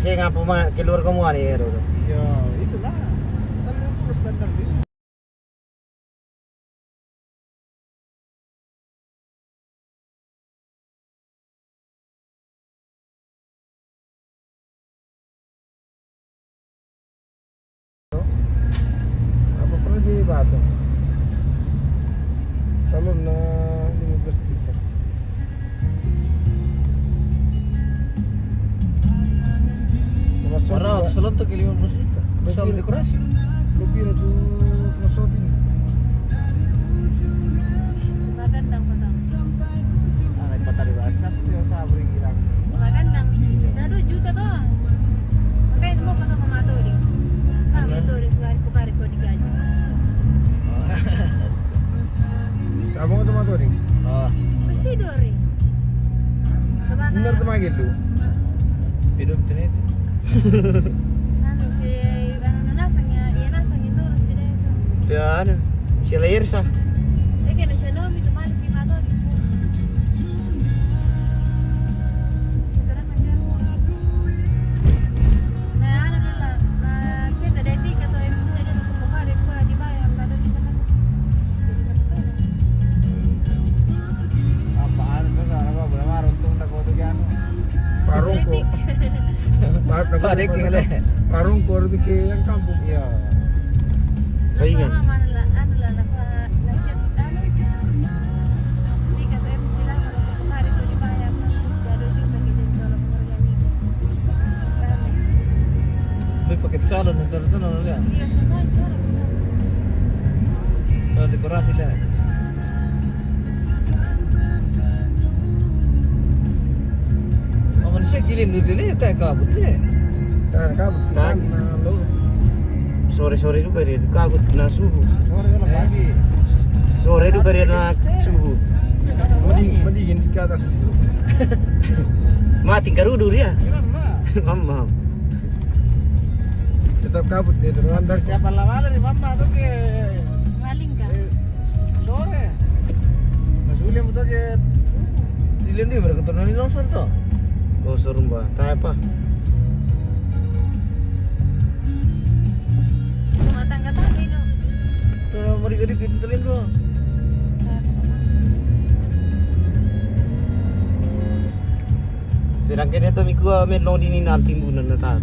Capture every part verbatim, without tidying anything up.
Saya ngapa ma keluar kamu aneh ya, Dodo? Ya, itulah. Kan itu standar dia. Apa pernah di Batu? Salon na lima belas juta. Nomor satu, Pak. Salon tuh ke lima belas juta. Salon dekorasi. Lebih itu nomor satu ini. Magandang pa 'to. Ah, nagpatali ba? Sa, sa, sa, buri gila. Magandang. Dua juta 'to. Makanya semua kata mama Todi. Ah, Todi, suari ko kari ko di gaji. Abang itu mama Todi? Oh. Pasti Dori. Benar tuh manggil lu. Hidup itu. Anu, si, anu, na nasang ya, iya nasang itu, si dai itu. Ya, anu, si Layersa. Eh, kena si Nomi itu malu, si Mato di. Sekarang kan dia. Nah, anu, dia lah, nah, kita dari tiga, so, M C saja, untuk buka, dia buka, dia bayar, nggak ada di sana. Apaan? Kau salah, kau boleh marah, untung tak kau tuh, anu. Parungko. Parungko rezeki yang kampung. Iya. Saingan. Ini pakai calon, ntar itu nol ya. Iya, semua calon. Kalau dekorasi dah. Oh, manusia kilin dulu dulu, tak kabut deh. Tak kabut. Tak. Sore-sore juga dia kabut, na subuh. Sore kalau pagi. Sore juga dia na subuh. Mending, mending di atas. Mati karudu dia. Mama. Tetap kabut dia, terus. Siapa lama dari mama tuh ke? Maling kah? Sore. Mas William betul ke? William dia berketurunan di longsor tuh. Longsor, Mbak. Tak apa. Rumah tangga tadi, no. Tuh, mari ke di pintu lain tuh. Sedangkan itu miku, ah, main long dini nal timbunan na tahu.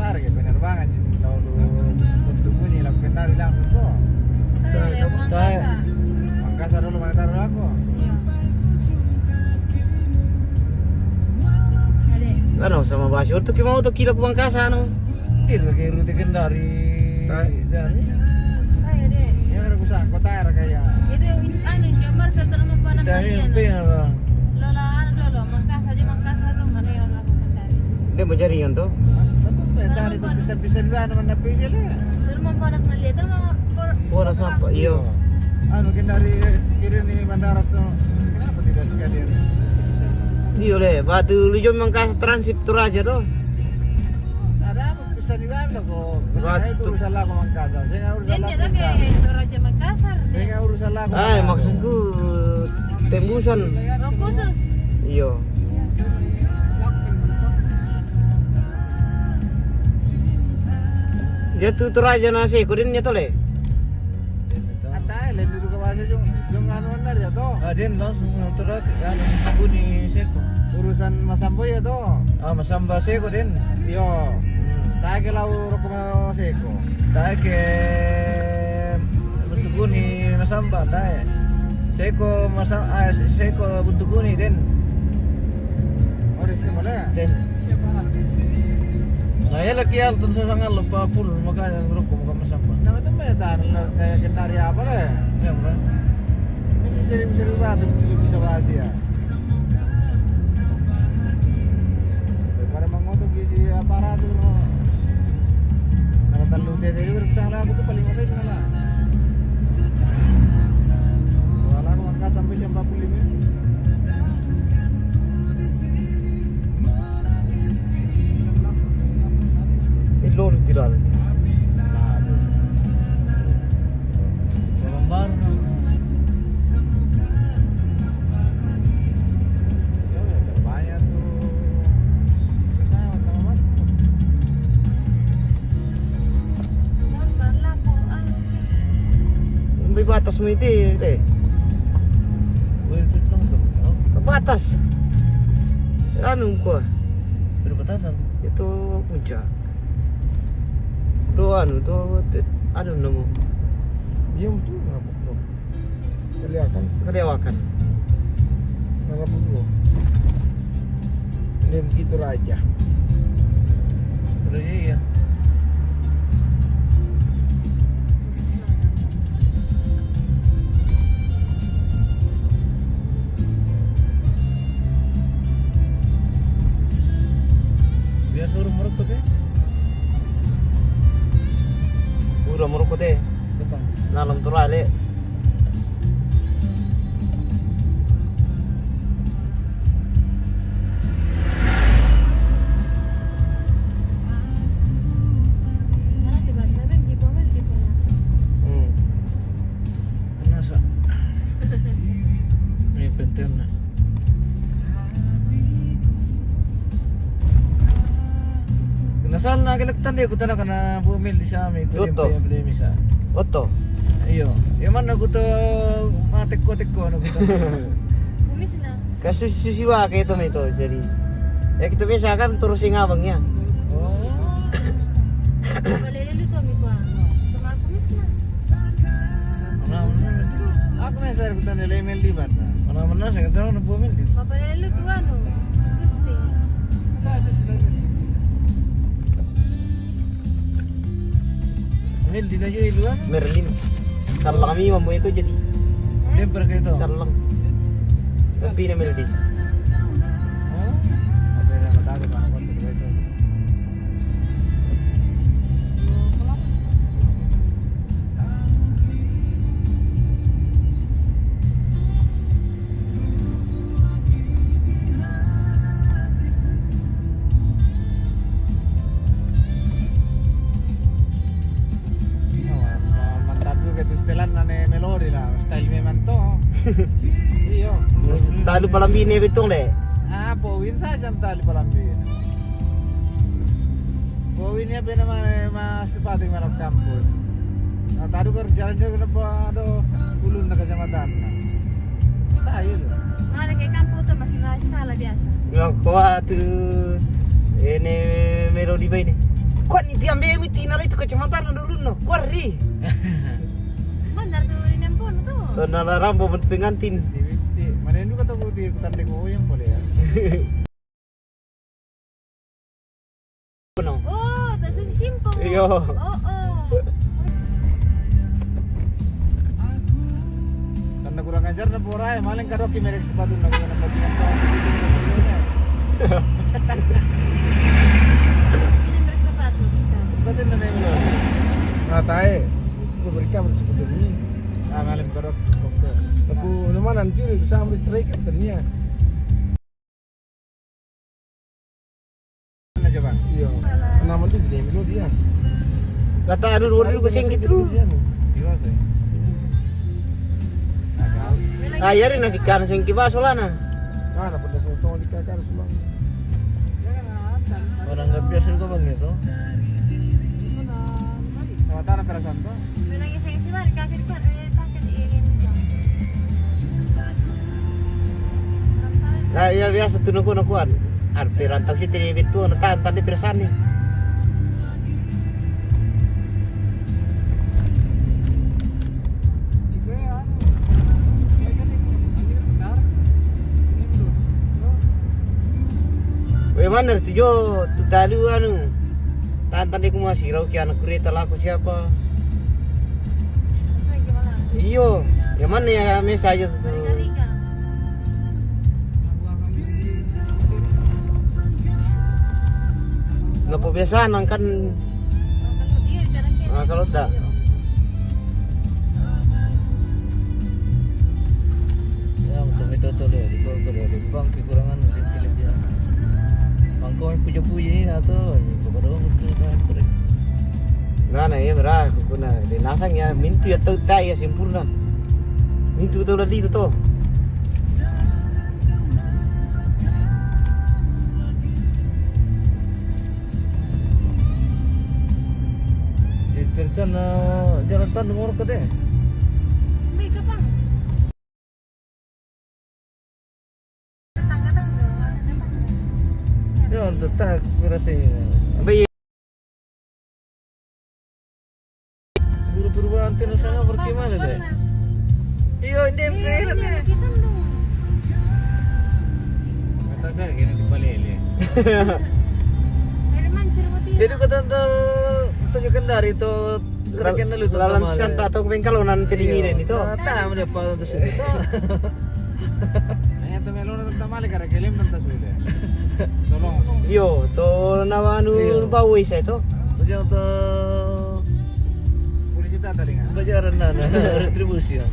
Tar ke penerbangan, kalau lu untuk bunyi, lagu kendari langsung kok. Makassar dulu, mana taruh aku? Anu, sama Basyo tuh, kita mau tuh kilo ke Makassar, no. Iya, kayak rute kendari. Dari. Ayo deh. Ya, ada kusang, kota era kayak. Itu yang anu, Jamar, filter sama panas. Dari apa? Lola, anu dulu, Makassar aja, Makassar tuh mana yang Dia mau jaringan tuh. Betul, dari bisa-bisa juga anu mana bisa lah. Suruh mau konak melihat tuh mau. Bola sampah, iyo. Anu, kita dari kiri nih bandara tuh. Kenapa tidak sekalian? Iyo le, batu lu jom Makassar transit Toraja tuh. Ada apa bisa dibilang kok? Batu. Saya itu urusan lah Makassar. Saya nggak urusan lah. Dia kayak Toraja Makassar. Saya nggak urusan lah. Ah, maksudku tembusan. Oh, khusus. Iyo. Dia tutur aja nasi, kudin nya tole. Atai, lain duduk ke bahasa jong, jong anu anda dia toh. Ah, dia langsung ngatur aja, ya, langsung bunyi seko. Urusan Masamba ya toh. Ah, Masamba seko, den. Iyo. Tak ke lau roko seko. Tak ke Butuguni Masamba, tak. Seko Masa-, ah, seko Butuguni, den. Oh, di sini boleh ya? Den. Nah, ya lagi hal tentu sangat lupa full, makanya ngerokok, bukan Masamba. Nah, itu beda, kayak kendari apa lah ya? Ya, bro. Ini sih sering-sering banget, bisa bahas ya. Daripada mangoto ke si aparat itu, no. Kalau terlalu dede itu, sana aku tuh paling masa itu malah. Wala aku angkat sampai jam empat puluh lima. Ilon tidak ada. Orang baru, no. Ya, banyak tuh. Sumiti deh. Batas. Anu ko. Perbatasan. Itu puncak. Do anu to, anu nemu. Iya, betul, kenapa? Kaliakan. Kaliawakan. Kenapa dulu? Dia begitu raja. Raja, iya. Biasa orang merokok ya? Orang merokok deh. Depan. Dalam tu lah, Lek. Hmm. Kena sa. Ini penting na. Kena sana kelek tadi aku tadi kena bumil di sami ku. Oto. Beli misa. Oto. Iyo. Yang mana aku tu matek ko tek ko aku tu. Kumis na. Kasus sisiwa kayak itu itu jadi. Ya kita biasa kan terus sing abang ya. Oh. Apa lele lu tu mi kuah. Sama kumis na. Mana, mana, aku main saya kita nilai mil di mana? Mana, mana saya tahu nak buat mil di. Apa lele lu tu anu. Gusti. Mil di lagi luar. Merlin. Sarlang kami mamu itu jadi. Dia pergi itu. Sarlang. Tapi ini mil di. Oh. Apa yang kata ada bang? Mantap juga tu setelan nane melodi lah, style memang to. Iyo. Talu palambi ne betul deh. Ah, powin saja talu palambi. Powin ya bena mana mas sepatu mana kampus. Nah, tadi kerjaan jalan-jalan kenapa ada ulun na kecamatan. Mustahil. Mana ke kampung tu masih rasa salah biasa. Yang kuat tu. Ini melodi baik ni. Kuat ni tiang bemi tina itu kecamatan dulu no. Kuat ri. Benar tu ini pun tu. Tanah rambo pengantin. Mana itu kata ku di hutan deko yang boleh ya. No. Oh, tak susi simpong. Iyo. Oh, oh. Karena kurang ajar na borai, maling kadoki merek sepatu na kurang ajar. Ini merek sepatu kita. Sepatu na dai. Nah, tae. Aku berikan sepatu ini. Ah, maling kadoki. Aku nama nanti bisa ambil strike katanya. Aja, Bang. Iya. Nama dia jadi dulu dia. Kata aduh dua ribu sing gitu. Iya, sih. Ah, ya, nasi kan sing kiba solana. Mana pada sosok di kakak sulang. Orang nggak biasa itu, Bang, gitu. Sama tanah perasaan tuh. Nah, iya biasa tu naku nakuan. Arti rantau si tiri bitu na tan tan di perasaan ni. Weh, mana tu jo tu talu anu. Tantan di kuma sirau ki anak kereta laku siapa? Iyo, yang mana ya mes aja tu. Nggak biasa nangkan. Ah, kalau dah. Ya, untuk itu tuh deh, itu tuh deh, bang kekurangan. Mangko puja-puji ni atau kepada orang tu kan. Nah, nah, iya, berah, aku pun, nah, di nasang ya, mintu ya tahu tak ya sempurna. Mintu tahu lagi tu tu. Ikirkan, eh, jalan tan ngor ke deh. Mik Yo, tetap berarti. Baik. Buru-buru antir sana pergi mana deh? Iyo, ini. Kata saya gini di Palele. Jadi kata tuh tunjukkan dari itu kerja dulu tuh. Lalan kemarin. Santa atau bengkalonan pedinginan itu. Nah, tahu dia apa tuh sini tuh. Hanya tuh melona tentang malik karena kelem tentang sudah. Tolong. Yo, to na anu. Iyo. Bau isa itu. Ujang to. Polisi tata dengan. Bajaran na, na, retribusi ya.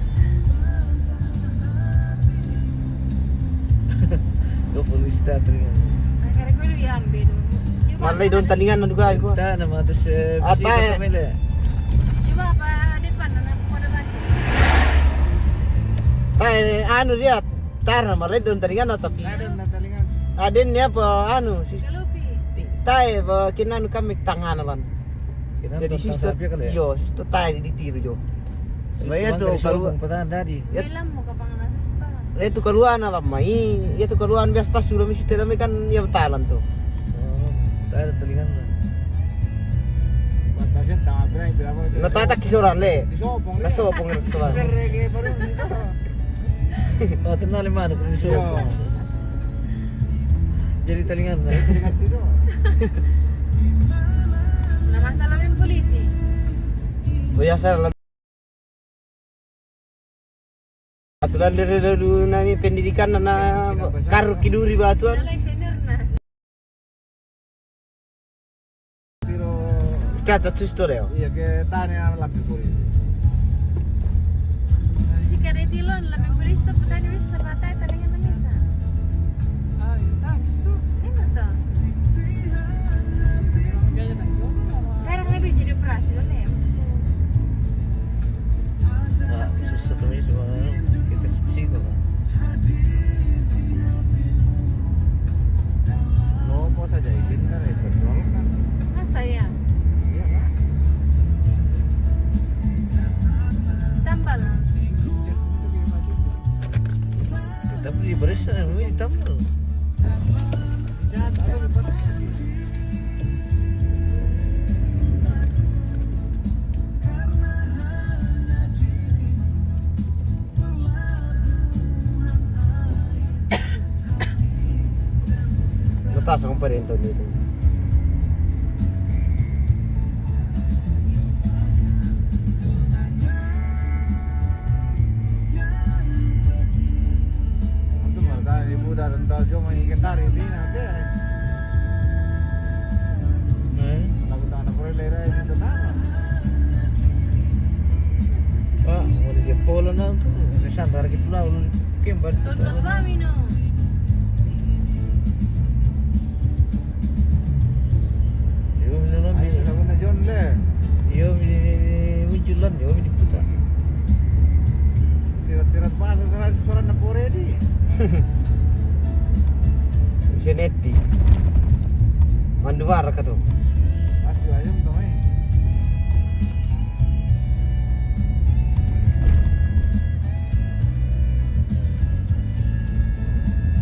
Ko polisi tata dengan. Malai don talingan na duga ko. Ta na mata se. Ata. Coba apa depan na pada masuk. Ta, eh, anu dia. Tara, maredo na talingan na tapi. Maredo na talingan. Aden ni apa anu, sis-, kalupi. Ti-, tae, ba, kinanu kami tangana lan. Jadi sis-, sapi kali ya? Iyo, sis-, tae ditiru jo. Sis-, bayar tu kalau patahan tadi. Ya. Bilang mau ke panganan sus, ta. Ya tu kaluan alam mai, ya tu kaluan biasa tas sudah mesti tidak kan ya talan tu. Oh, tae talingan na. Batasan tama berapa, berapa itu? Na tatak kisoran le. Di sopong. Na dia. Sopong kisoran. Serege baru ni. Oh, tenang lima anu, kami suruh. Iya. Jadi talingan na. Jadi talingan sih, dong. Na masalah main polisi. Oh ya, saya aturan dari dulu nani pendidikan na karu kiduri batuan. Kata tu story. Iya, ke tani alam di polisi. Jika ada tilon, lebih polisi tu petani bisa sabatai tadi yang bisa. Ah, iya, tak habis tu. Iya, betul. Sekarang lebih jadi operasi, kan, ya? Nah, susah tu, semua kita psiko, kan? Lopo saja izinkan ya, perjuangkan. Masa ya? Iya, Pak. Tambal. Tapi di Bristol ini tambal. Natas ang parento dito. Untung ada ibu datang tahu cuma ingin tarik di nanti. Eh? Takut anak boleh lera itu tetangga. Ah, mau di Jepolo na tu. Ini santar kita lah, ulun kembar. Tonton kami no. Iyo, mi na lambi. Ayo, lagu na John le. Iyo, mi, mi, mi, munculan, iyo, mi diputa. Sirat-sirat bahasa, sirat, sirat na pore di. Seneti. Mandu marah ka tu. Asu ayam tu, eh.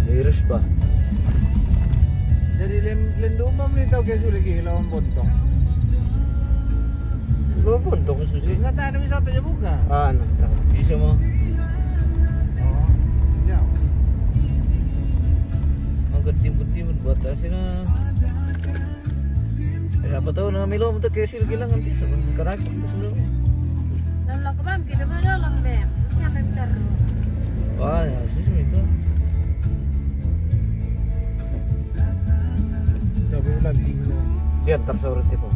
Virus ba. Jadi len, len domba meni tau ke sulit ki lawan bontong. Lawan bontong susi. Nggak tahu ada wisata aja buka. Ah, nah, tahu. Bisa mau. Oh, iya. Makan timun-timun buat tasina. Eh, apa tahu nama Milo untuk ke sini bilang nanti sama karaki itu sebelum. Lalu aku bang, kita mana lang deh? Siapa yang taruh? Wah, ya, sih itu. Coba ulang tinggal. Dia tersorot itu.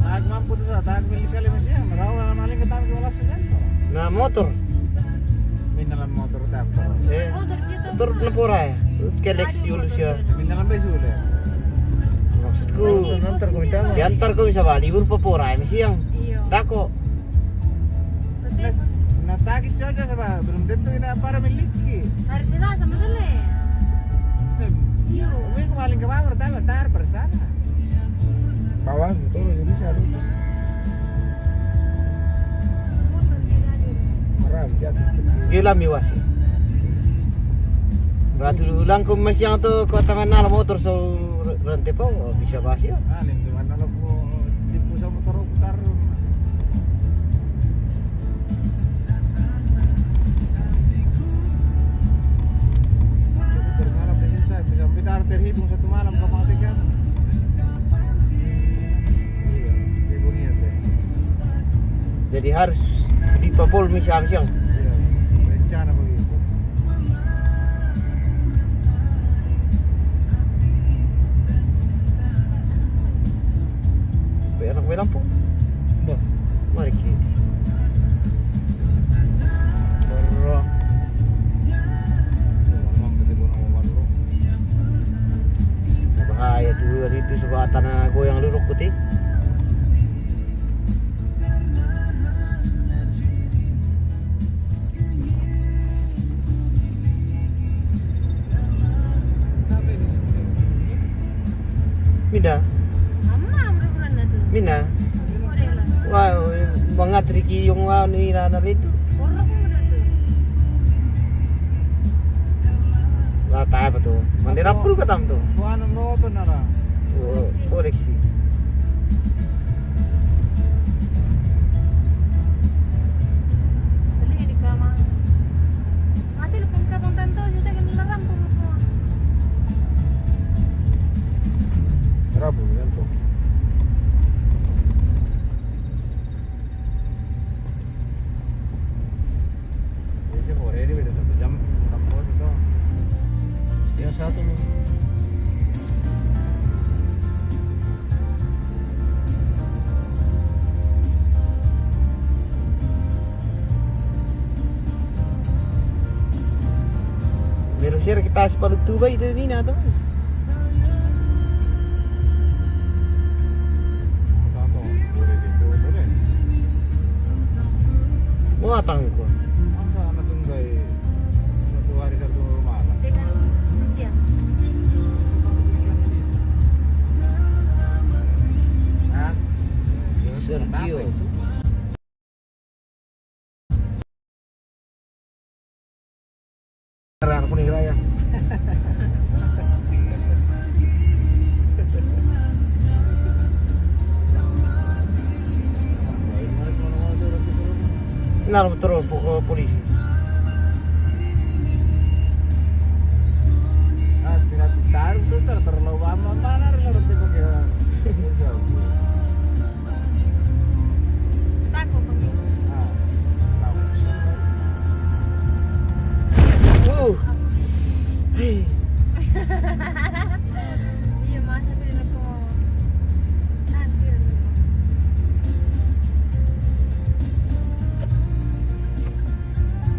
Tahan mampu tu sa, tahan beli kali masih ya, merawa maling ketang ke malas kan. Na motor. Mindalan motor daftar. Eh, motor na pora ya. Kelek si ulu sia. Mindalan besu le. Maksudku, diantar ko bisa ba libur pa pora ya misi yang. Iyo. Tako. Na takis saja sa ba, belum tentu ini apa miliki. Hari Selasa betul le. Iyo. Umi ko maling ke bawah, pertama tar persana. Bawah betul ini satu. Gila mi wasi. Batu ulang ko masiang to ko tangan nala motor so rante po bisa basi. Terhitung satu malam kau mau tiga. Iya, ibu niat ya. Jadi harus di papol mi siang-siang. Iya, rencana begitu. Be anak be lampu. Dah. Mari ki. Berang. Bahaya tu hari tu sebab tanah goyang dulu kuti. Mida. Mina. Wah, bangat Riki yung wah ni na na litu. Wah, tayo pa to. Mandira pul katam to. Kuan ang loto na ra. Oh, koreksi. Beli di kamar. Mati lu pun kapon tanto, sudah kan larang pun. Rabu, yan po. Kasi po, ready with the satu jam, tapos ito. Yung satu mo. Meron siya kita sa palutuba ito ni nato. Muatang ko. Asa na tunggay? Sa tuwari sa tumala. Ha? Sergio. Raya, aku nih raya. Nalo tro po-, polisi. Ah, pinatutaro to, taro, taro, lawa, mama, naro, naro, tipo que va. Taco conmigo. Ah, vamos. Uh. Hey. Iya, masa tuh enak kok. Nanti enak kok.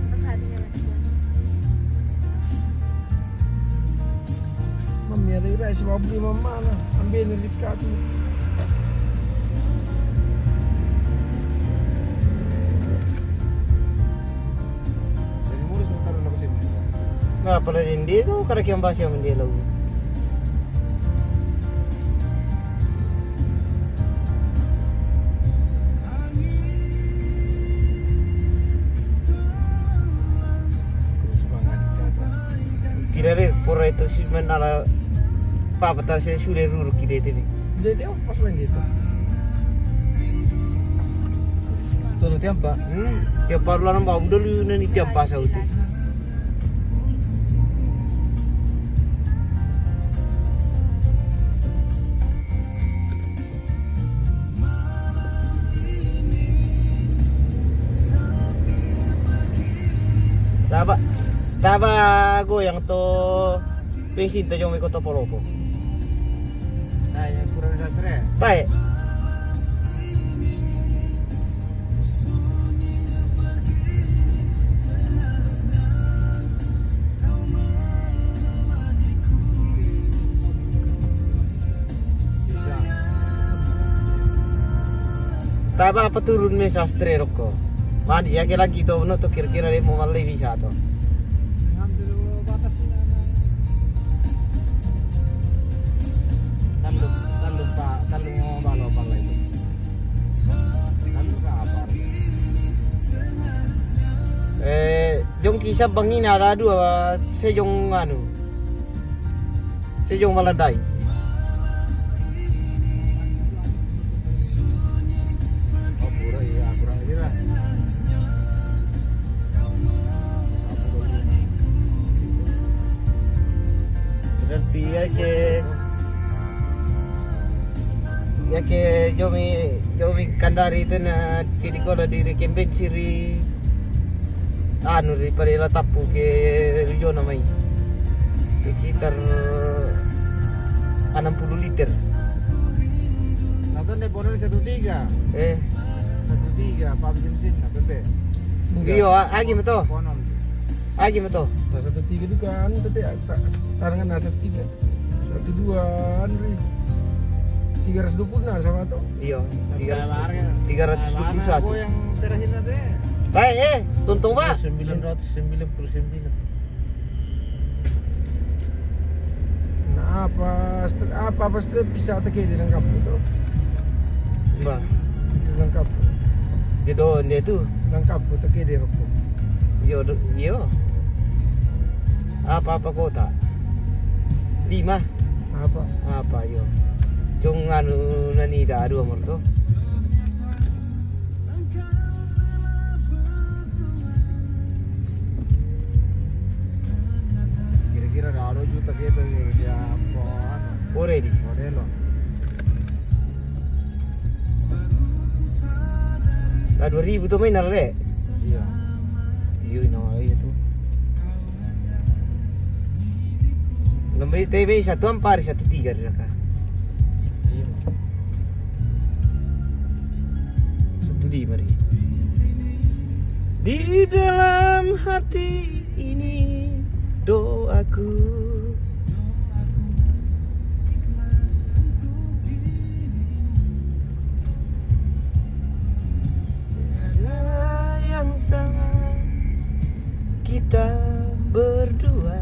Pas hatinya lagi. Mamma mia, dai, dai, si mabuli mamana, ambeni rikatu. Jadi mulus motor na kasi. Nga pala din dito, kada kiyang basya man dito. Kirare pura ito si manala papatar siya sure ruru kide tini. Jadi apa pas lagi itu? Tuh tiampa. Hmm, tiampa rula nang bau dulu nani tiampa sauti. Taba, taba goyang to pensin ta jong mi koto polopo. Tae, kurang sastre. Tae. Taba apa turun me sastre roko. Mandi ya ke lagi to no to kira-kira le mo malle bisa to. Tallo, tallo pa, tallo mo balo pala itu. Tallo ka apa? Di Sabang ini ada dua, Sejong anu, Sejong Malandai. Oh, pura iya, kurang lebih lah. Berarti ya ke, ya ke jomi, jomi kandari itu na kini kola di Rikembeng siri. Anu, di Padela Tapu ke Rujona mai. Sekitar enam puluh liter. Nonton deh, bono di satu tiga. Eh. Satu tiga, apa bensin, apa be? Iyo, a-, agi meto. Bono. Agi meto. Nah, satu tiga juga anu tadi, ta-, tarangan satu tiga. Satu dua, anu, tiga ratus dua puluh nah, sama tuh. Iyo, tiga ratus, tiga ratus dua puluh satu. Yang terakhir nanti. Baik, eh, tuntung, Pak. Sembilan ratus sembilan puluh sembilan. Nah, apa str-, apa, apa strip bisa teke di lengkap itu? Mbak. Lengkap. Di doon dia itu. Lengkap, teke di rokok. Iyo, do-, iyo. Apa-apa kota? Lima. Apa? Apa, iyo. Cung anu nani da dua merto. Kira-kira da dua juta gitu, dia apa, anu? Already. Modelo. Lah, dua ribu tuh main, Re? Iya. Iya, no, iya tuh. Lebih T V satu empat, satu tiga di Raka. Iya. Satu lima, Re. Di dalam hati ini doaku. Tiada yang sama kita berdua.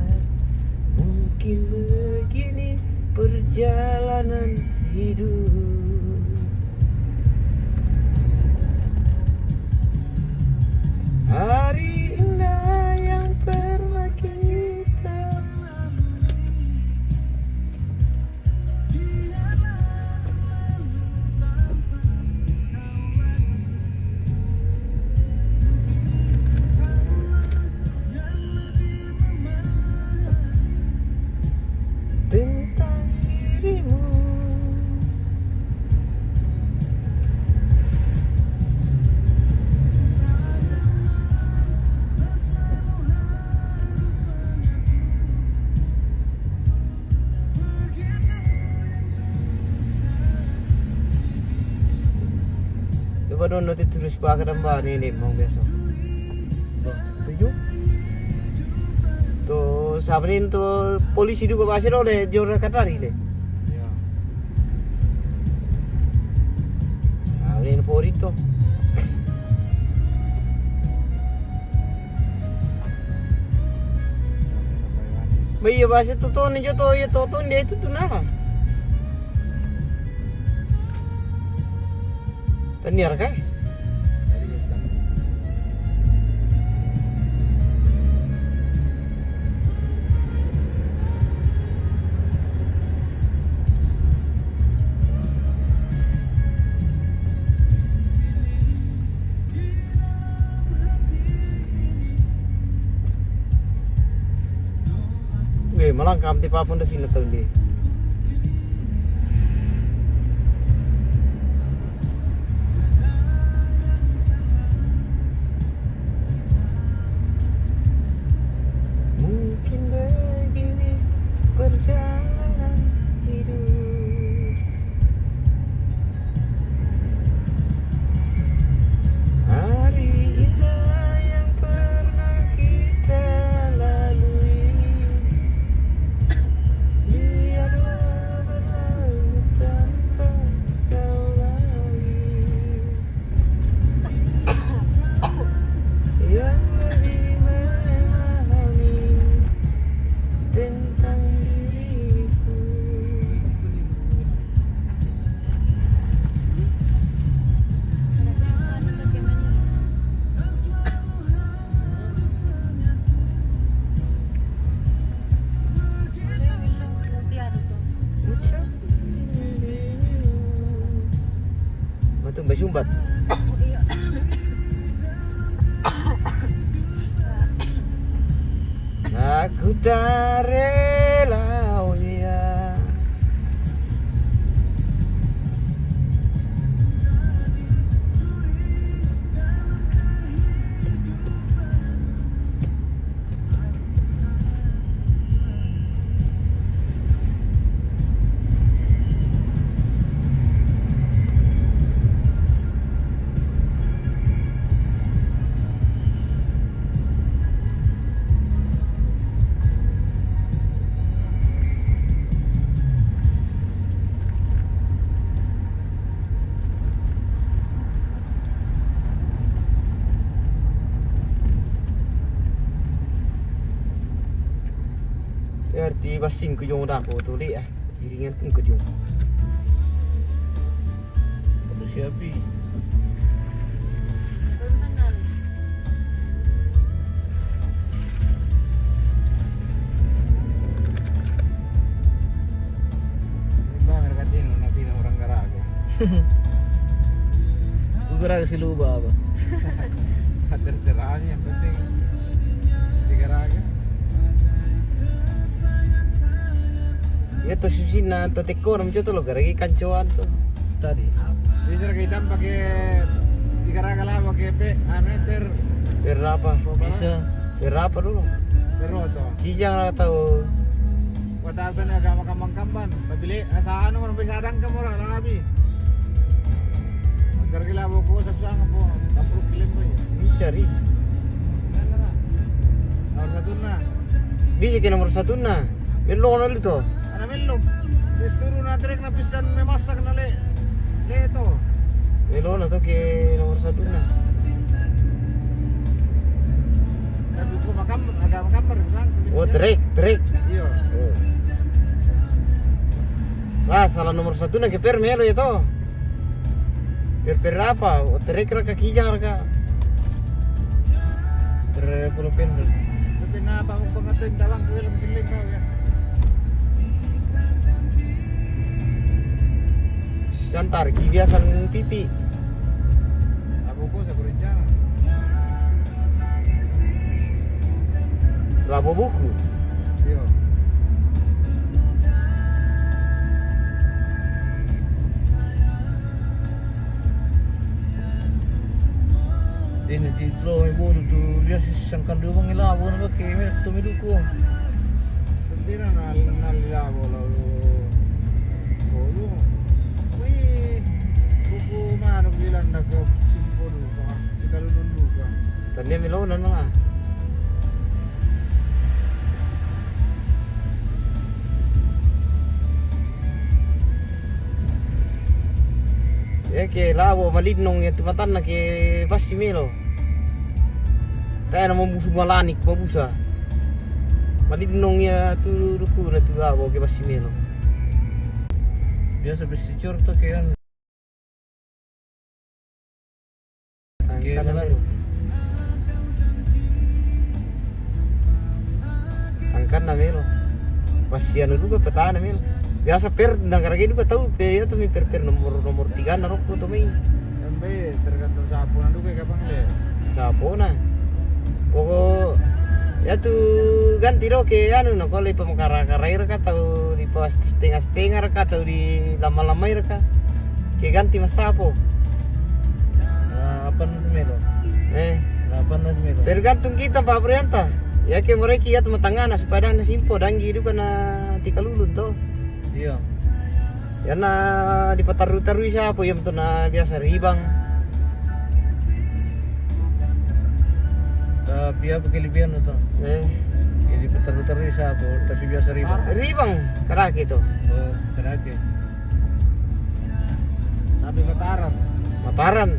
Mungkin begini perjalanan hidup. Hari indah yang pernah kita lalui. Tentang dirimu. Coba dono ti tulis pa ka damba ni, ni, mau biasa. Tujuh. To, sabanin to polisi juga bahasa dole, jora katari de. Iya. Nah, ini pori to. Ba iya bahasa to, to, ni jo to, iya to, to, dia itu tuh nah. Taniar kai? Weh, malangkam ti papun da sini tau di. Mungkin begini perjalanan hidup. Hari indah yang pernah kita lalui. Biar Umbat. Aku tak rela, oh ya. Berarti basing ku jong dako tu, Dik, eh. Iringan tu ku jong. Aduh, siapi. Ini bang, rekat ini, nabi orang Garaga. Ku Garaga si Luba apa? Terserah, yang penting di Garaga. Iya, to susinna, to tekkono, mi coto lo garagi kancoan to. Tadi. Bisa kita pakai tiga raga lah, pakai pe, ane, per. Per apa? Bisa. Per apa dulu? Per oto. Kijang atau? Kota apa nih, agama kambang-kambang. Pabili, asa anu, orang bisa adang kamu orang, orang abi. Agar gila boko, sabsang apa? Tampuk kilim, boy. Bisa, Ri. Nomor satu na. Bisa ke nomor satu na. Mello na lu to. Ana mello. Disturu na trek na pisan memasak na le. Le to. Mello na to ke nomor satu na. Tapi ku makam, ada makam baru sang. Oh, trek, trek. Iya. Oh. Lah, salah nomor satu na ke per melo ya to. Per, per apa? Oterek raka, kijang raka. Per puluh pin. Tapi na apa, aku pengertian dalam ke dalam kilik kau ya. Santar, ki biasa pipi. Apa kau saya berencana? Labo buku. Iya. Ini di lo, ibu tu biasa sangkan dulu bang, ila, bu, nak pakai, mi tu mi duku. Tentira nal, nal ila, bu, lalu. Bolu. Wih, buku mana bilang nak ke simpul, Pak? Kita lu dulu, Pak. Tania mi lo na na. Iya ke labo malinnong iya tu matanna ke pasti melo. Tae na mabusu malanik, mabusa. Malinnong iya tu dukuna tu labo ke pasti melo. Biasa pasti cor to ke anu. Angkanna melo. Angkanna melo. Pasti anu duka petana melo. Biasa per, na garage duka tau, per iya tu mi per, per nomor, nomor tiga na rokko tu mi. Sampai tergantung sapona duka kapang le. Sapona. Pokok iya tu ganti do ke anu, na kole pamakarai-karai raka tau di pas setengah-setengah raka tau di lama-lamai raka. Ke ganti masapo. Nah, apa na melo? Eh. Nah, apa na melo? Tergantung kita, Pak Prianta. Iya ke mereka iya tu matangana supaya dang na simpo, danggi duka na tika lulun to. Iya. Iya na dipataru-tarui sapo, iya tu na biasa ribang. Tapi apa kelebihan itu? Eh. Jadi dipataru-tarui sapo, tapi biasa ribang. Ribang, karaki to. Oh, karaki. Tapi Mataram. Mataram.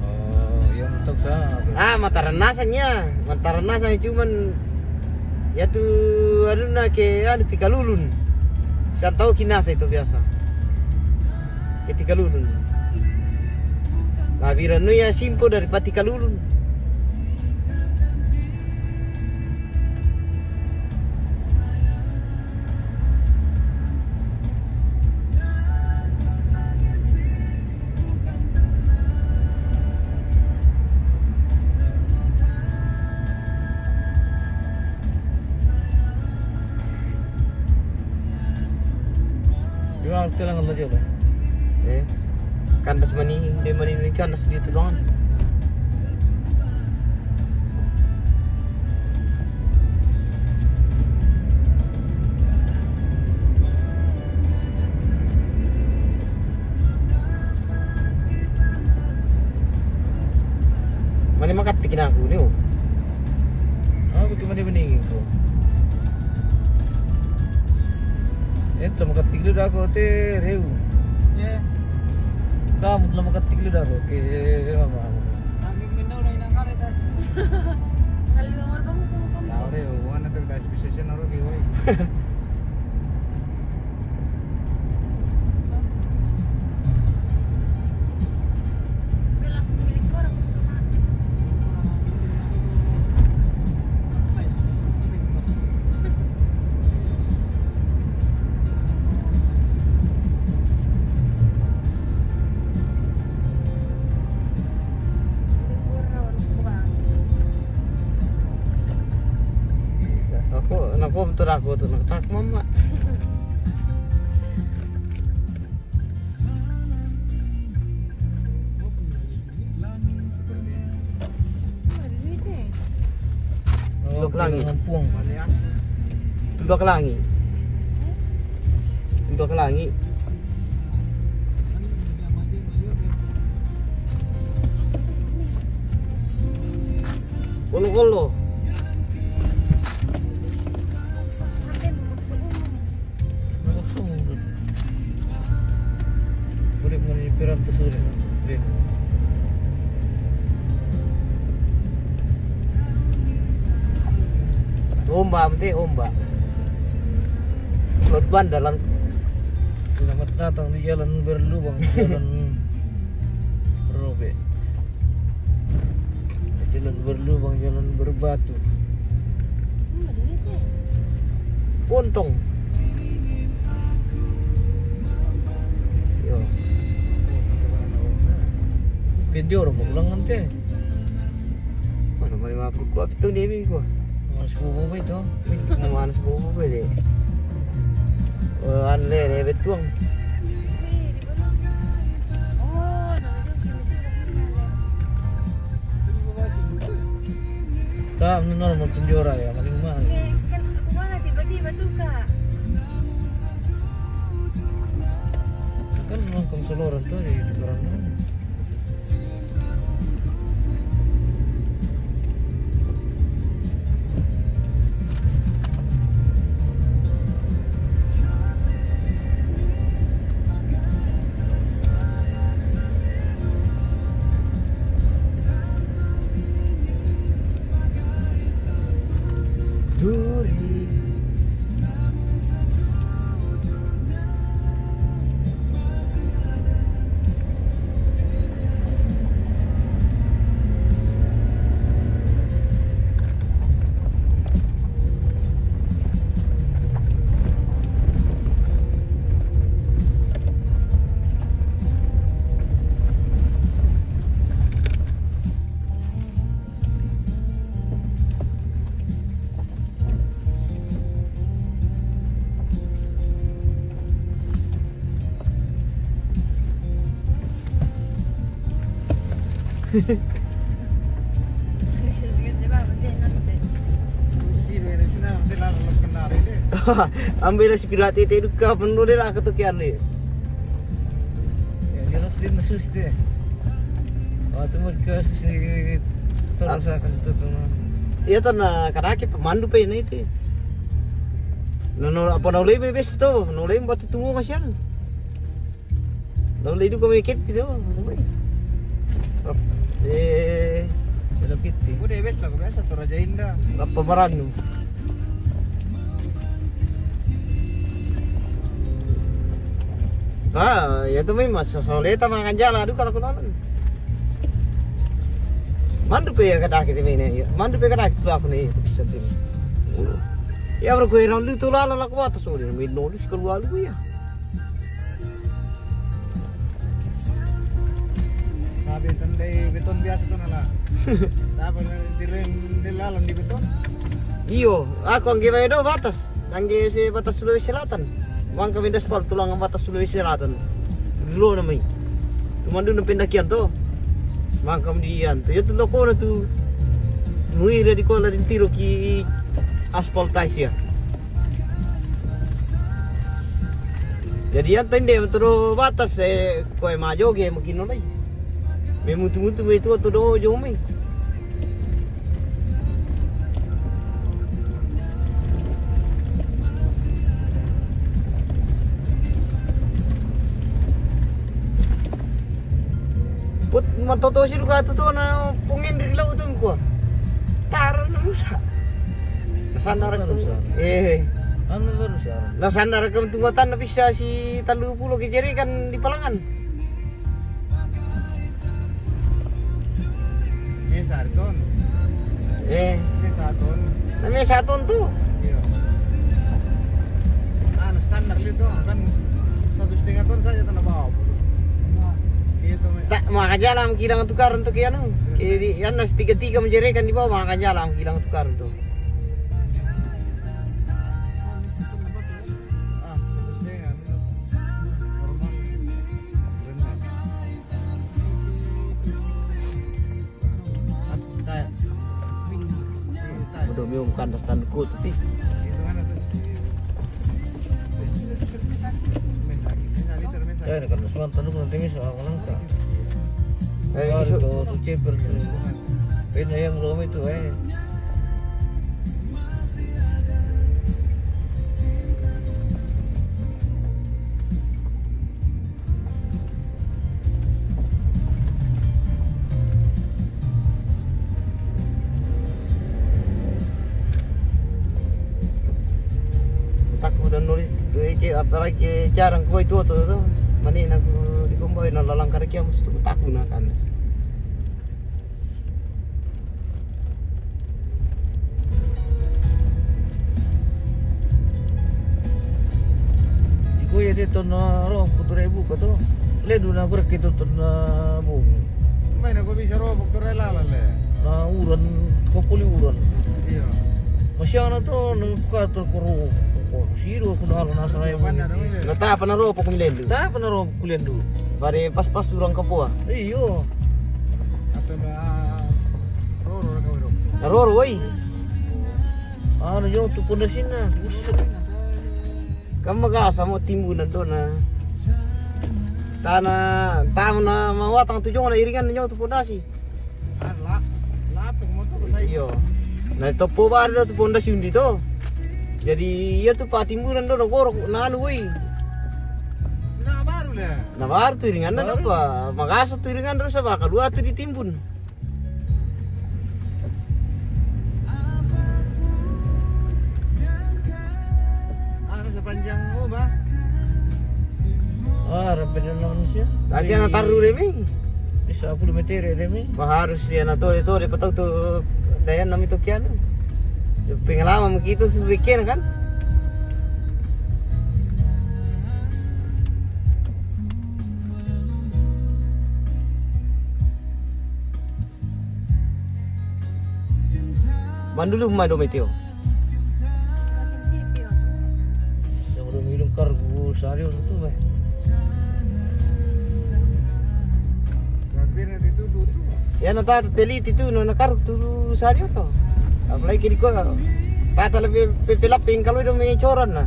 Oh, iya, untuk sa. Ah, Mataram nasanya. Mataram nasanya cuman iya tu anu na ke anu tika lulun. Sa tau ki nasa itu biasa. Ke tika lulun. Labi ranu iya simpo daripada tika lulun. Jalan Allah jalan. Eh, kandas mani, dia mani, mani kandas dia tu doang. Mani makatiki naku ni, oh. Aku tu mani mani ko. Eh, telah makatiki lu dah ko te reu. Ya. Kamu telah makatiki lu dah ko. Oke, mama. Kami minum dah inang kali dah. Kalau mau kamu, kamu, kamu. Tahu deh, hubungan nanti udah spesial sih naruh ke, woi. Aku, kenapa betul aku tuh? Ngetak mama. Tudak langi. Tudak langi. Tudak langi. Kolo-kolo. Maksud. Boleh mani peran tu sulit. Boleh. Ombak, penting ombak. Laut Banda, laut. Selamat datang di jalan berlubang, jalan robek. Jalan berlubang, jalan berbatu. Bontong. Yo. Video orang pulang nanti. Mana mari mabuk gua, pitung dia mi gua. Mana sepupu itu? Mana sepupu dia? Oh, aneh deh, betuang. Oh, no, no, no, no. Ka, anu normal tunjora ya, paling mahal. Kan memang konsoloran tuh di orang. Ambil lah si pirate itu, duka penuh deh lah ketukian nih. Ya, jelas dia nesus deh. Waktu mereka susi terus akan tuh. Iya, tanah karaki pemandu pe ini itu. No, no, apa no lebe bes to? No lebe batu tunggu kasihan. No lebe itu kami kit itu. Eh, Hello Kitty. Udah bes lah, biasa tuh Raja Indah. Apa maranu? Ah, ya tu memang soleta makan jalan, aduh kalau kenalan. Mandu pe ya kadaki te mene ya. Mandu pe kadaki tu aku nih, bisa tu. Ya, bro, gue orang lu tu lala laku atas tu, dia main nolus keluar lu ya. Sabi tendai beton biasa tu nala. Sabi tiren di lalan di beton. Iyo, aku angge bae do batas. Angge si batas Sulawesi Selatan. Mangka mi di aspal tulang batas Sulawesi Selatan. Dulu namai. Tu mandun pendakian to. Mangka mi di iyan to. Iya tu lokona tu. Muira di kola di tiro ki aspal tasia. Jadi iyan tende metro batas, eh, koe majoge mungkin nolai. Me mutu-mutu me tu to do jo me. Put matoto si duka tu to na pungin ri lau tu ko. Tar na rusak. Na sandar. Anu rusak. Eh. Anu rusak. Na sandar kam tu matan na bisa si talu pulo ke jerikan di palangan. Mesa ton. Eh. Mesa ton. Na mesa ton tu. Iya. Anu standar itu kan satu setengah ton saja tanah bawah. Gitu me. Tak, maka jalan kilang tukaran tu kianu. Jadi yang nas tiga-tiga menjerekan di bawah, maka jalan kilang tukaran tu. Ah, satu setengah. Normal. Udah mium kandas tanduku tu ti. Ya, kan semua tanduku nanti mis orang langka. Eh, isu tu tu ceper tu. Pena yang romi tu eh. Takut dan nulis tu, eh, ke, apalagi jarang kau itu tu tu. Mani nak di kumbau na lalang karakia mesti takut nak kan. Iko ya dia ton na ro putu rebu ka to. Le duna gure kito ton na bumi. Mai na ko bisa ro putu re lala le. Na uran ko puli uran. Iya. Masiana to nang ka to koro ko siro kuna ala nasara ya. Na ta pana ro puku milendu. Ta pana ro puku milendu. Pare pas-pas urang kapua. Iyo. Atau na roro na kawiro. Roro woi. Anu yo tu pondasina. Buset. Kam magasa mo timbunan dona. Tana tana mawatang tu jong na iringan nyo tu pondasi. Ah, la-, lapung mo tu. Iyo. Na topo baru do tu pondasi undi to. Jadi iya tu patimbunan do na gorok na anu woi. Na baru le. Na baru tu iringan na pa. Magasa tu iringan do sa ba kalua tu ditimbun. Anu sepanjang, oh, ba. Ah, rapi dan lawan siya. Lagi anak taru demi. Bisa aku demi tere demi. Ba harus siya na tore tore patau tu dayan nami tu kian. Pengalaman begitu sih bikin kan. Mandulu mai do meteo. Sebelum ilung kargu sario tu bai. Ya na ta teliti tu no na kargu tu sario to. Apalagi kiri ko. Pata lebih pepelap pengkalo do me coran na.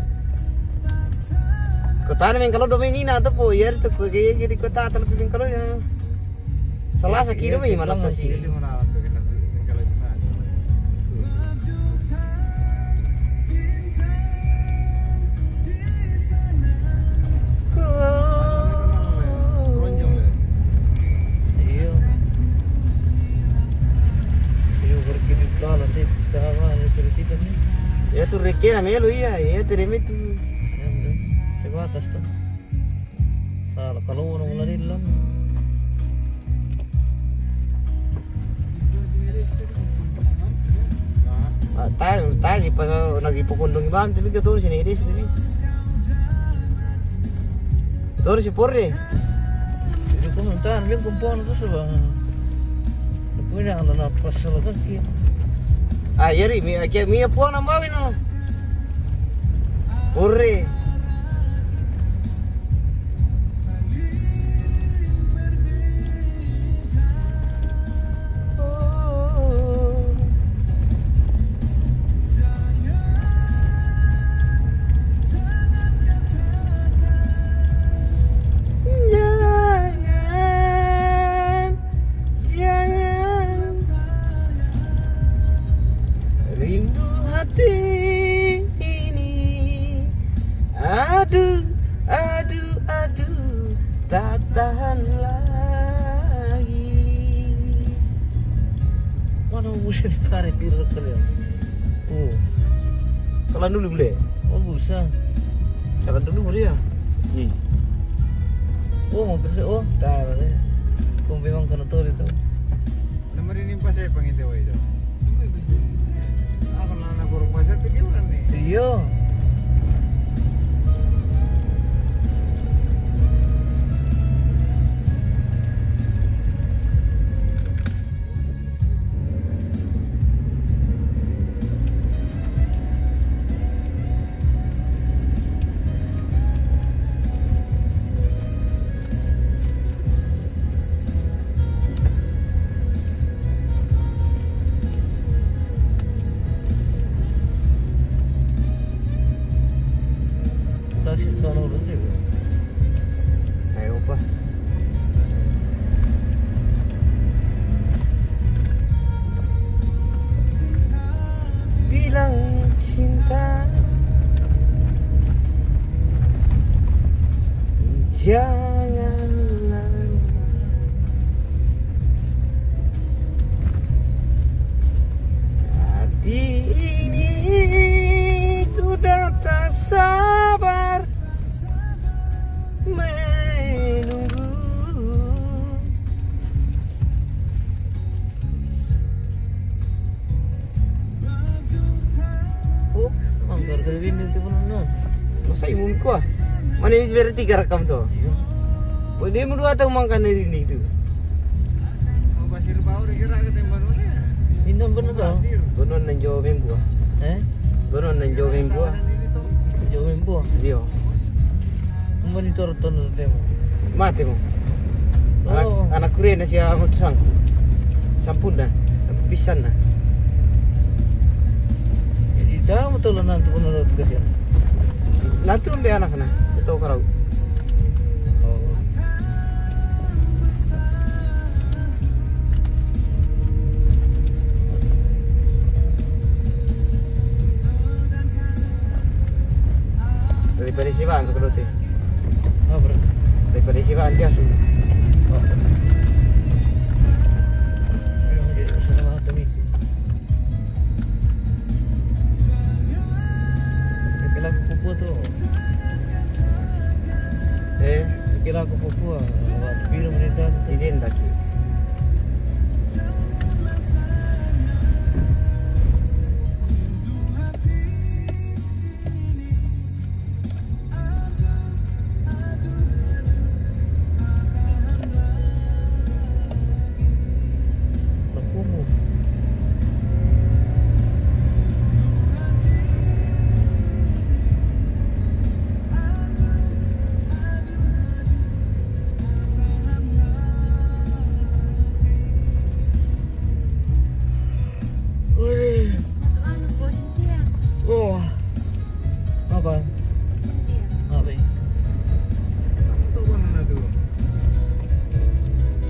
Kota na mengkalo do me nina to po yer to ko kiri kota ta lebih pengkalo ya. Salasa kilo mi mana sasi. Iyo. Iyo, pergi di dalam, di dalam, di dalam. Ya tu reke na melo iya, ya tu reme tu. Ya, udah. Coba atas tu. Kalau, kalau orang lari dalam. Ah, ta, ta, di pa, lagi pokondong ibam, tapi ke turun sini, di sini. Turun si porre. Jadi kau nonton, dia kumpul tu sebab. Punya ala na pasal kaki. Ah, yari, mi, akia, mi puan ambawi no. Porre. Aduh, aduh, aduh, tak tahan lagi. Mana mau musik di parit di road kali ya? Oh. Jalan dulu boleh? Oh, bisa. Jalan dulu boleh ya? Iya. Oh, mau kerja. Oh, tak boleh. Kau memang kena tol itu. Nama dia ni pasal panggil dia itu? Apa nak nak burung pasal tu dia orang ni? Iya. Taksi kalau berhenti. Ayo, apa? Bilang cinta, jangan lama. Hati ini sudah tak sabar menunggu. Oh, anggar dari ini tu pun no. Masa ibu ko ah? Mana berarti rekam tu? Iya. Oh, dia berdua tahu makan dari ini tu. Mau pasir bau dikira ke tembak mana? Ini benar tau. Pasir. Gunung dan Jawa Mimbu ah. Eh? Gunung dan Jawa Mimbu ah. Jawa Mimbu ah. Iya. Mani toro tono tema. Mate mo. Oh. Anak, anak kure na siya mo tusang. Sampun na. Bisan na. Jadi tahu mo tolo nantu kono lo tugas ya. Nantu ambil anak na. Ito karau. Oh. Daripada Siwaan ke Lote? Apa? Daripada Siwaan dia su. Oh. Ayo, jadi masalah tu ni. Kila ko pupu tu. Eh? Kila ko pupu ah. Wa piro menit dah? Ini ndak. Wih. Oh. Apa? Apa?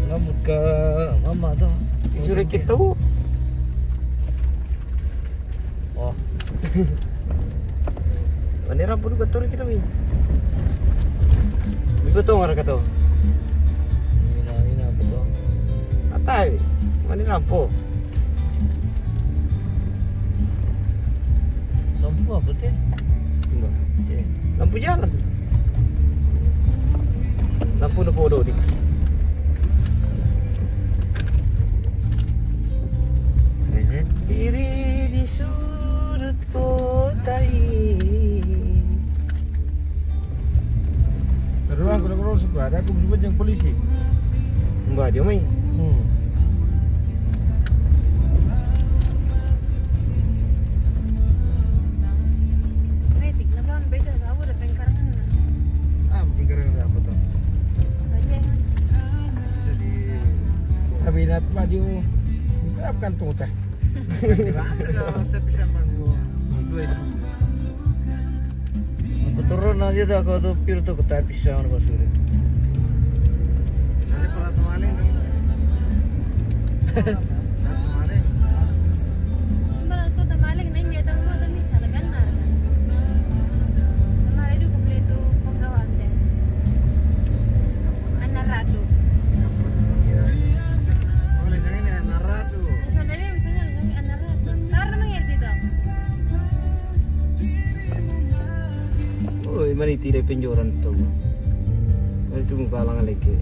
Lamut ka mama tu. Disuruh kita. Oh. Mani rampo tu gator kita mi. Mi betul ngara kato. Ina, ina betul. Atai. Mani rampo. Lampu apa tu? Enggak. Okey. Lampu jalan. Lampu na bodoh ni. Berdiri di sudut kota ini. Pero ako na ko sa kuwada, ako gusto ba diyang polisi? Mbak, dia main. Hmm. Ay, tignan ba ang bedo? Ako, pengkarangan na. Ah, pengkarangan na ako to. Sabi na, Mbak, di mo, sarap kang tungo ta. Sa pisang mango, ang duwa isu. Ang kuturon na dito ako to, piro to, kutay pisang na basura. Kasi para tumaling, no? Para tumaling. Para tumaling, na hindi, ang luto, minsan, naganda. Tumaling, do kompleto. Mani tidak penjoran tu. Mani tu balang lagi.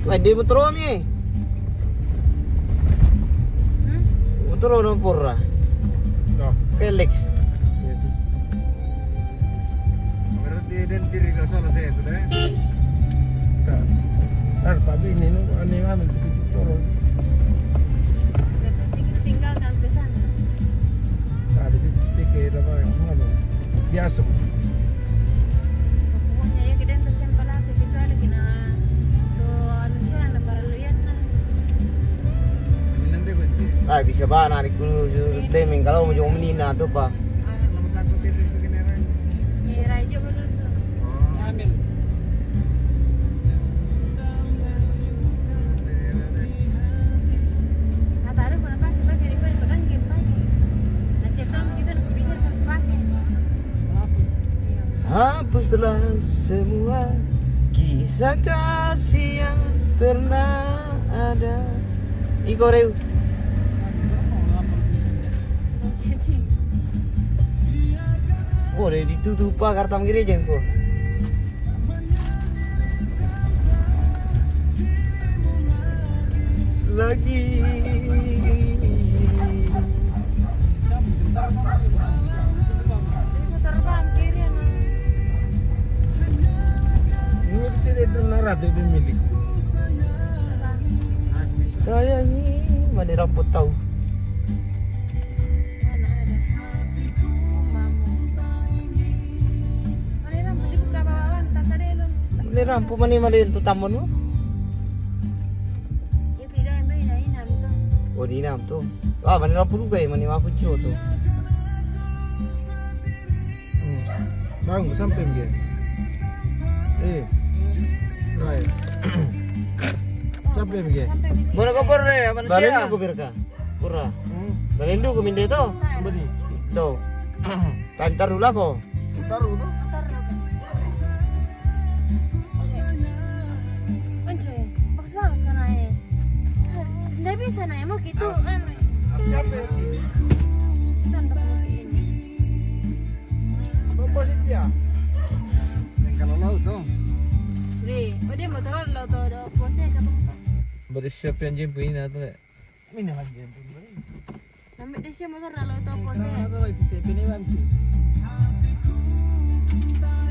Wah, dia motor ni. Hmm? Motor orang pura. Felix. Berarti dia diri dah salah saya tu dah. Tak. Tak, tapi ini nu aneh amat itu turun. Tinggal kan pesan. Tak ada pikir apa yang mana. Biasa. Pokoknya ya kita yang tersian pala kecuali kena tu anu siya na para luyat na. Minante ko. Ah, bisa ba na di kuru claiming kalau mo yung menina to pa. Ah, lama ka ko tiri ko kene rai. Eh, rai jo mo luso. Oh. Amin. Ataru ko na pa sa bagay ko na pa kan game pa. Na chat mo kita na bisa sa pa. Hapuslah semua kisah kasih yang pernah ada. Iko reu. Ko reu ditutup pa kartam gereja ko. Lagi. Ini tidak pernah ratu pemilik. Sayangi, mana ramput tahu. Mana ada? Mamu. Mana ramput dibuka bawaan, tak ada lu. Ini rampu mani mali untuk tamu nu. Ya, tidak, yang main, yang inam tu. Oh, di inam tu. Ah, mani rampu juga ya, mani aku cio tu. Hmm. Bang, sampai dia. Eh. Right. Sampai dia. Sampai dia. Mana kabar, eh, manusia? Balen dulu ko, Birka. Pura. Hmm. Balen dulu ko minde to. Beri. To. Tantar dulu ko. Taruh tu. Anjo, bagus-bagus ka na, eh. Nda bisa na, eh, mau gitu, anu. Siapa? Tanpa ini. Bapak sih dia. Yang kalau laut tu. Re, oh, dia motor laut tu, ada posnya ke apa? Beri siapa yang jemput ini, atau tak? Mina lagi yang pun beri. Ambil dia siapa motor lalu toko saya.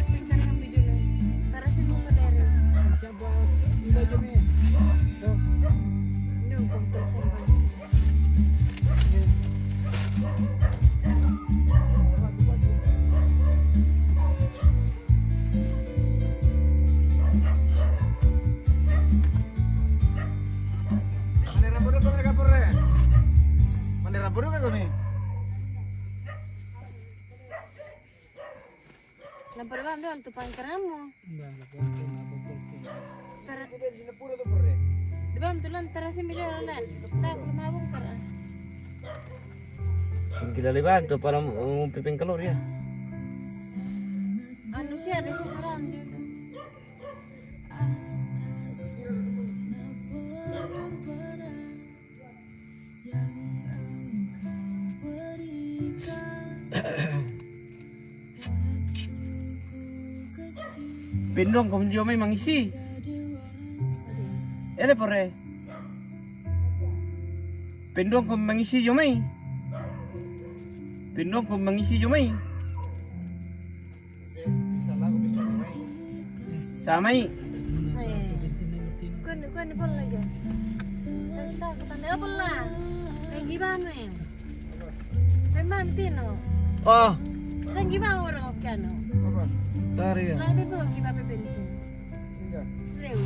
Pintar ambil dulu. Tarasin mo kadere. Siapa? Iba jeme. Ini untuk persen. Mani rambu dulu ko, mani kapur, eh. Mani rambu dulu ko ni. Lampar bang dong tu pangkaramu. Bang, lapor ke, lapor ke. Kar- Tidak di Singapura tu pernah. Di bang tu lan terasi mi dong lan. Tak perlu mabuk kar. Gila leban tu para, um, piping keluar ya. Anu sih ada sih seorang dia tu. Pendong ko jo mai mangisi. Ele pore. Pendong ko mangisi jo mai. Pendong ko mangisi jo mai. Sa mai. Kuan, kuan pala lagi. Tanda pala. Lagi ba mai. Memang tino. Oh. Lagi ba orang oke no. Tari ya. Lagi ba lagi ba bensin. Reu.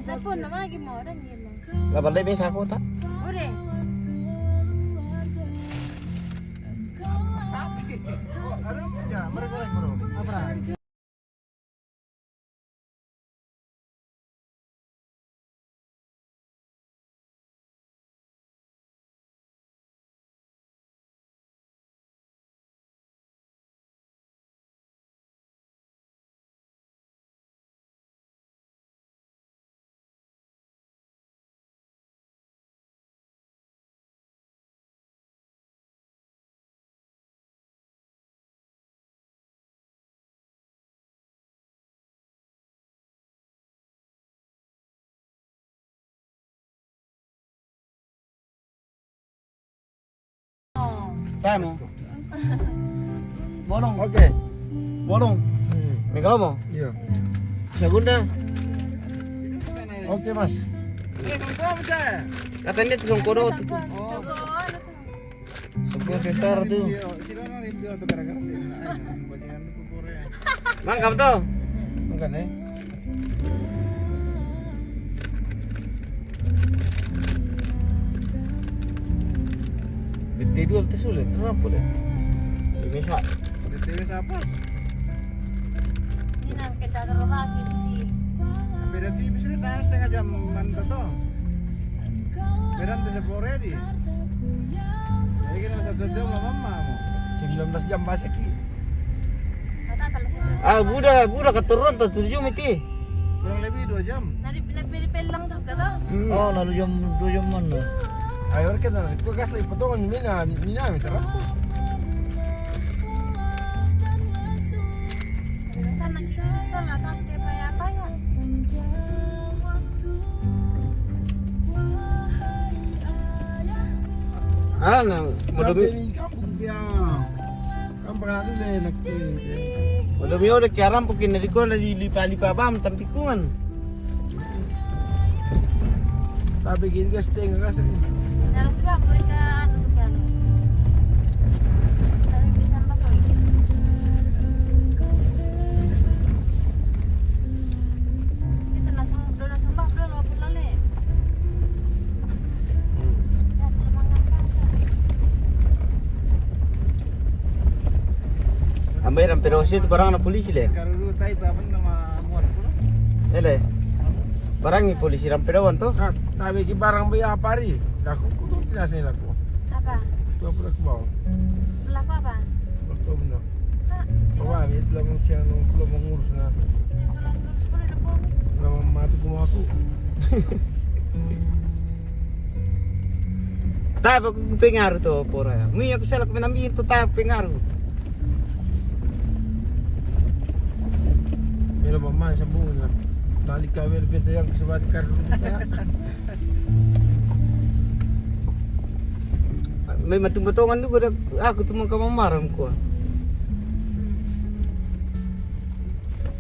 Apa nama lagi mau orang ni mau. Lah balik bisa aku tak? Udah. Apa? Time. Bolong. Oke. Bolong. Hmm. Ini kalau mau? Iya. Segunda. Oke, Mas. Katanya itu songkodo tuh. Songkodo. Songkodo setar tuh. Mangkam tuh. Bukan, eh. B T dua itu sulit, kenapa deh? Bisa. B T W siapa? Ini nang kita terobati sih. Beda tipis ini, tahan setengah jam mantap tuh. Beda nanti sepuluh ready. Jadi kita satu jam lama mau. Sembilan belas jam basah ki. Ah, buda, buda keturun tuh tujuh miti. Kurang lebih dua jam. Nadi pina pili pelang juga tuh. Oh, lalu jam dua jam mana? Ayo kita, kau gas lagi potongan mina, mina mita. Sana kita lah tak kayak apa ya. Ah, na, modom. Kampung dia. Kampung aku deh nak. Modom yo de kiaram pukin dari ko dari lipa-lipa bam tampikungan. Tapi gini ka setengah ka sini. Harus bang mereka anu tuh kan. Tapi bisa apa kok? Itu nasa dona sambah dona waktu lale. Ambai rampe dosi tu barang na polisi le. Kalau dulu tai apa nama muat pun. Ele. Barang ni polisi rampe doan tu. Tapi ki barang be apa hari? Dah aku kutu tidak sini aku. Apa? Dua puluh kebal. Berlaku apa? Waktu benar. Apa? Itu lah mungkin kalau mengurus nah. Kalau mengurus boleh depan. Nama mati kuma aku. Tapi aku pengaruh tu pora. Mi aku salah aku menambil tu tak pengaruh. Mira mama sambung na. Tali kawel bete yang sebat kar. Memang tumbuh tongan juga aku tu mau ke mamaram ku.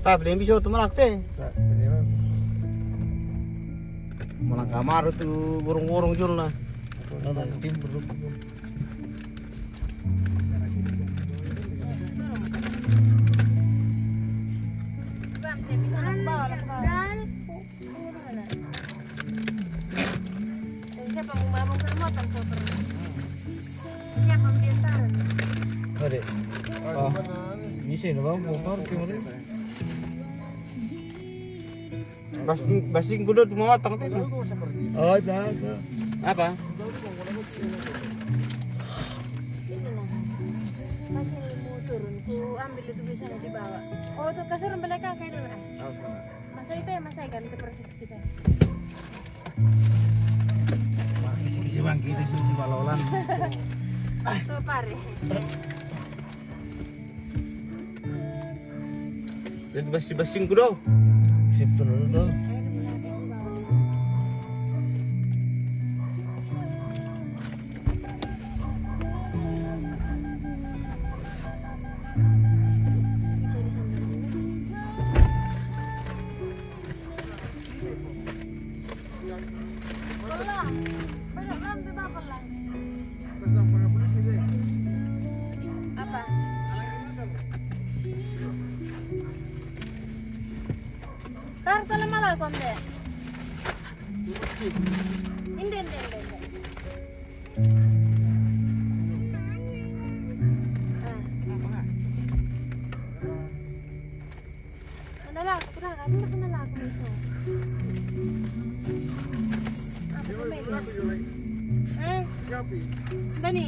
Tapi dia bisa tu malak te. Malang kamar tu gorong-gorong jul na. Ada tim beruk. Bang, saya bisa nak bawa lah, bawa. Siapa mau mabuk ke rumah tanpa pernah? Siapa yang biasa? Ada. Ah, bisa ini bang, mau parkir ini. Basing, basing kudu tu mawatang tu. Oh, itu, itu. Apa? Ini lah. Pakai mau turun, ku ambil itu bisa dibawa. Oh, tu kasur beli kakak dulu, eh. Masa itu ya, masa kan itu proses kita. Kisi-kisi bang, kita susi balolan. Tu pare. Jadi basing-basing ku dau. Sip tu dulu tu. Apa? Kartu lama lah, Komde. Inde, inde, inde, inde. Ah. Mana lah, aku pernah kan, pernah lah aku bisa. Apa tuh, Meli? Eh? Bani?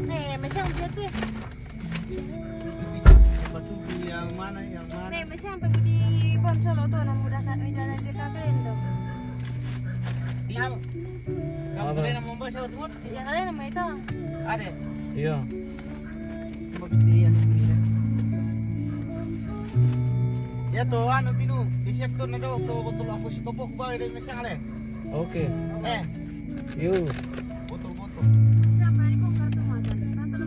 Eh, macam dia tuh. Batu yang mana, yang mana? Nih, macam apa di Bonsolo tuh, namu udah ka-, udah ada di kakak Indo. Iya. Kamu boleh nama Mbak Saud Mut? Iya, kalian nama itu. Ada. Iya. Coba buktikan. Ya tuh, anu tinu, di siap tuh nado tuh botol aku si kebok bae dari Mesang le. Oke. Eh. Yuk. Botol-botol. Siapa ini kok kartu makan? Kartu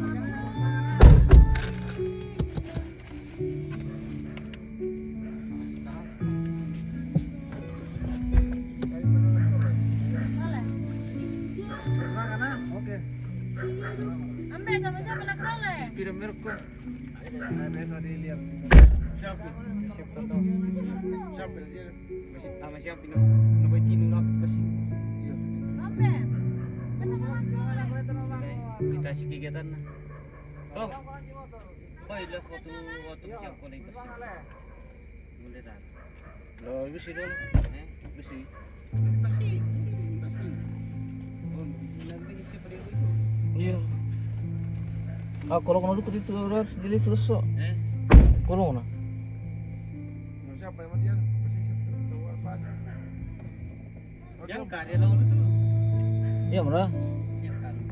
Ambe, sama siapa lagi dole? Tidak merek kok. Siapa? Siapa? Siapa? Masih, ah, masih apa ini? Namanya Cinu apa sih? Iya. Ambe. Kita si kegiatan nah. Toh. Koi lo waktu, waktu siang kau lagi pasti. Mulai dah. Lo bisi dulu. Eh? Bisi. Pasti, pasti. Oh, bilang bisi pada itu. Iya. Ah, kalau kena dukut itu harus jadi selesai. Eh? Kalau kena. Siapa yang dia? Pasti siapa? Yang kade lo itu. Iya, mura. Yang kade.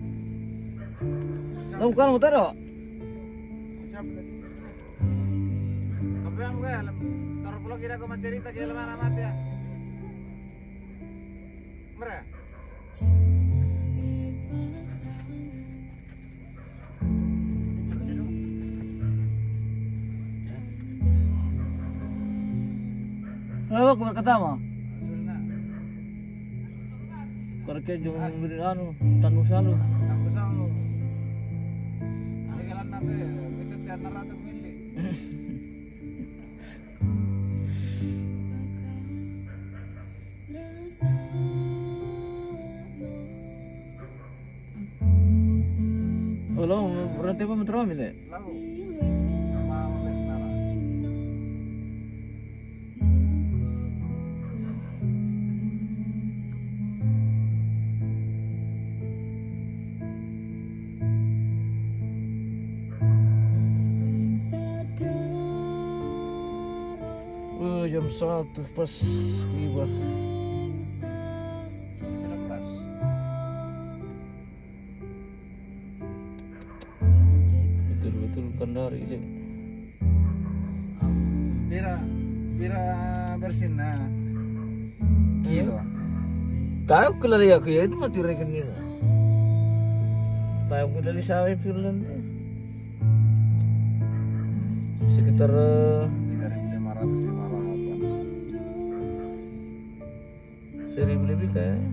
Lo bukan motor, kok? Tapi yang gue, lem-, taruh pulau kira gue mau cerita ke mana mati ya. Mura. Halo, kabar pertama. Kerja jong beri anu, tanu salu. Aku salu. Ini jalan nanti, itu tiada rata milik. Olo, berarti apa, metro mile? Lalu. Sama Lesnar. Eh, jam satu pas tiba. Betul-betul Kendari, Dek. Pira, pira bersin, nah. Kilo. Tahu kelali aku ya, itu mati rekening. Tahu kelali sawe Finland tuh. Sekitar, eh, tiga ribu lima ratus, lima ratus. Seribu lebih kayaknya.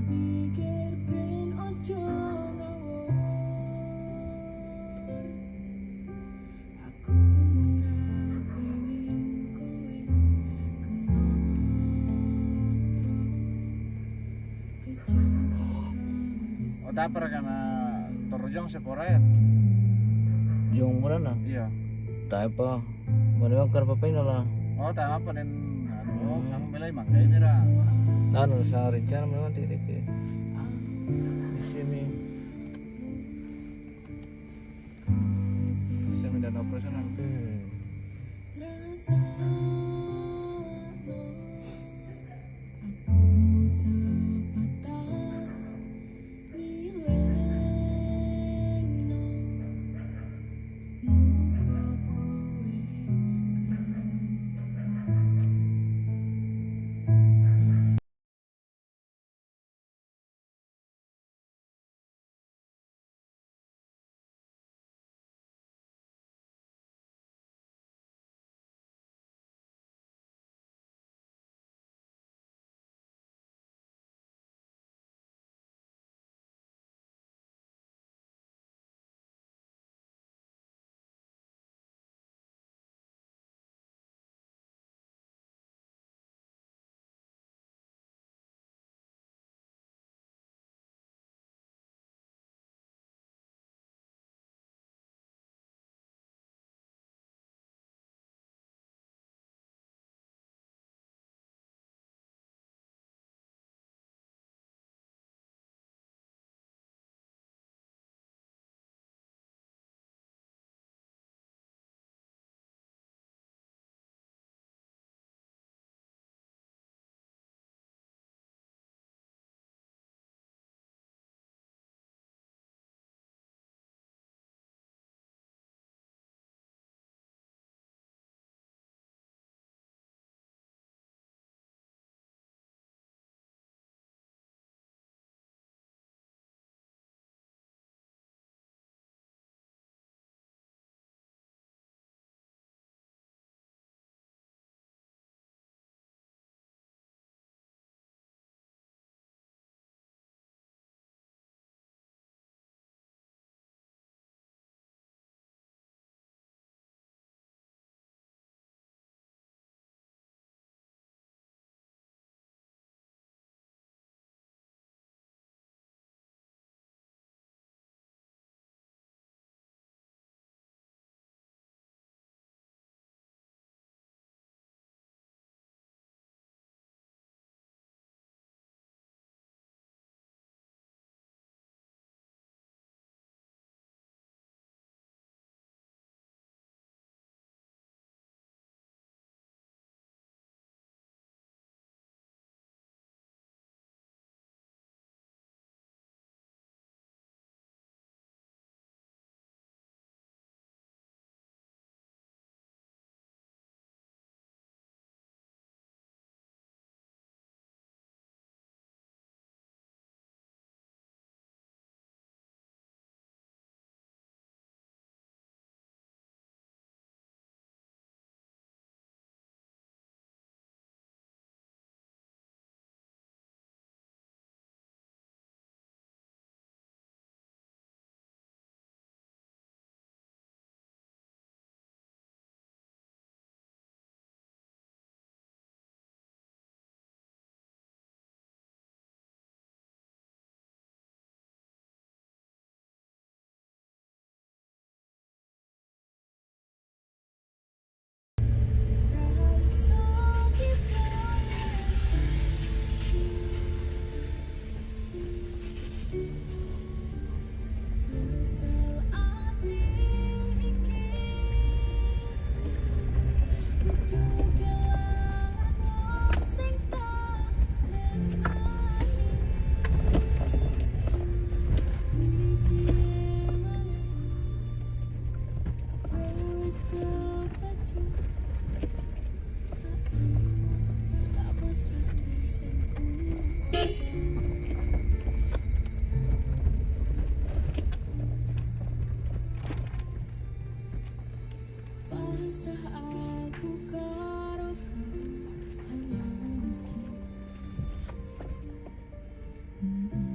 Oh, dapur karena torojong sekolah ya? Jong mana? Iya. Tapi apa? Mana bakar apa ini lah? Oh, tak apa dan anu, hmm, sama belai mangkai mira. Anu, sa rencana memang titik di sini. Bisa mindah operasional. Hmm.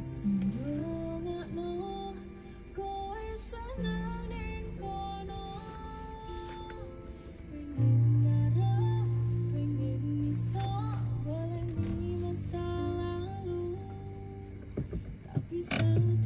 Sing ndongakno kowe seneng ning kono. Pengen ngarep, pengen iso baleni masa lalu. Tapi satu